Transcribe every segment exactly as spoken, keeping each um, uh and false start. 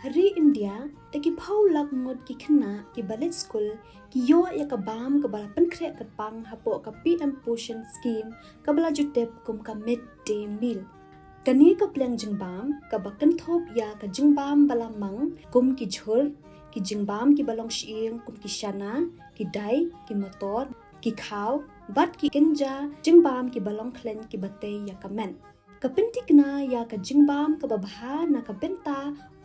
Ha ri India, da ki phew lak ngut ki khynnah kiba leit skul ki ïoh ïa ka bam kaba la pynkhreh kyrpang hapoh ka P M Poshan Scheme kaba la ju tip kum ka Mid Day Meal. Kane ka pliang jingbam kaba kynthup ïa ka jingbam ba la mang kum ki jhur, ki jingbam kiba long shyieng kum ki shana, ki dai, ki motor, ki khaw, bad ki kynja jingbam kiba long khleiñ kiba tei ïa ka met. Ka pynthikna ïa ka jingbam kaba bha na ka bynta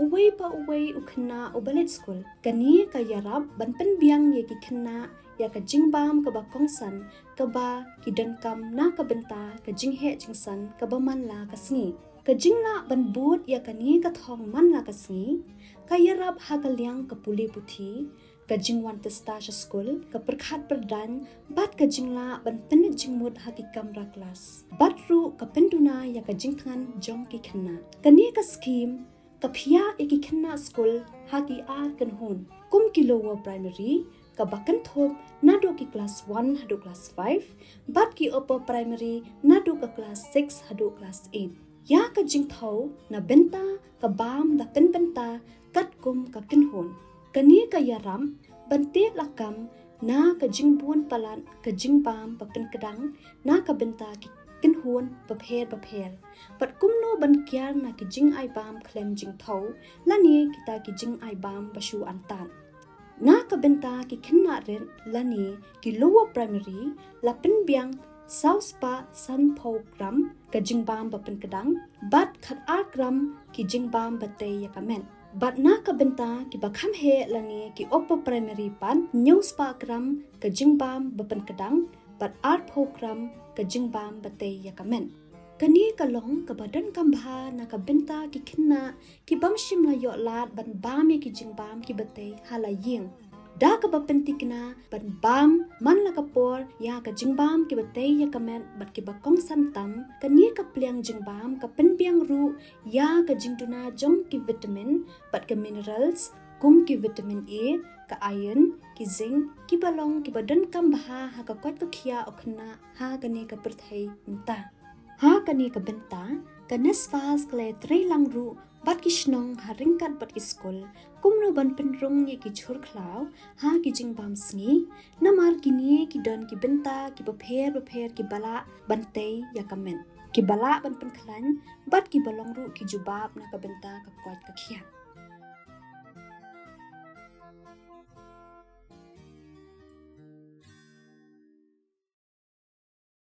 uwei pa uwei u khynnah uba leit skul. Kane ka ïarap ban pynbiang ïa ki khynnah ïa ka jingbam kaba kongsan kaba ki donkam na ka bynta ka jingheh jingsan kaba man la ka sngi. Ka jinglah ban bud ïa kane ka thong man la ka sngi ka ïarap ha ka liang ka pule puthi, ka jingwan tista sha skul, ka pyrkhat pyrdaiñ, bad ka jinglah ban pynleit jingmut ha ki kamra klas. Bad ruh ka pynduna ïa ka jingthngan jong ki khynnah. Kane ka skhim ka phiah ïa ki khynnah skul ha ki ar kynhun, kum ki lower primary kaba kynthup naduh ki klas one haduh klas five, bad ki upper primary naduh ka klas six haduh klas eight. Ïa ka jingthew na bynta ka bam da pynbynta katkum ka kynhun. Kane ka ïarap ban teh lakam na ka jingbun palat ka jingbam ba pynkdang na ka bynta ki kynhun bapher bapher. Bad kumno ban kiar na ki jingai bam khlem jingthew lane kita ki jingai bam ba shu antad. Na ka bynta ki khynnah rit lane ki lower primary la pynbiang saw spah sanphew gram ka jingbam ba pynkdang, bad khat ar gram ki jingbam ba tei ïa ka met. Bad na ka bynta kiba kham heh lane ki upper primary pat, hynñiew spah gram ka jingbam ba pynkdang, bad arphew gram ka jingbam ba tei ïa ka met. Kane ka long kaba donkam bha na ka bynta ki khynnah ki bym shym la ïoh lad ban bam ïa ki jingbam kiba tei ha la ïing. Da kaba pynthikna ban bam man la ka por ïa ka jingbam kiba tei ïa ka met bad kiba kongsan tam, kane ka pliang jingbam ka pynbiang ruh ïa ka jingduna jong ki vitamin bad ka minerals, kum ki vitamin A, ka iron, ki zinc, kiba long kiba donkam bha ha ka koit ka khiah u khynnah ha kane ka pyrthei mynta. Ha kane ka bynta, ka NESFAS ka la ïatreilang ruh bad ki shnong ha ryngkat bad ki skul kumno ban pynrung ïa ki jhur khlaw ha ki jingbam sngi, namar kine ki don ki bynta kiba pher bapher kiba lah ban tei ïa ka met, kiba lah ban pynkhlaiñ bad kiba long ruh ki jubab na ka bynta ka koit ka khiah.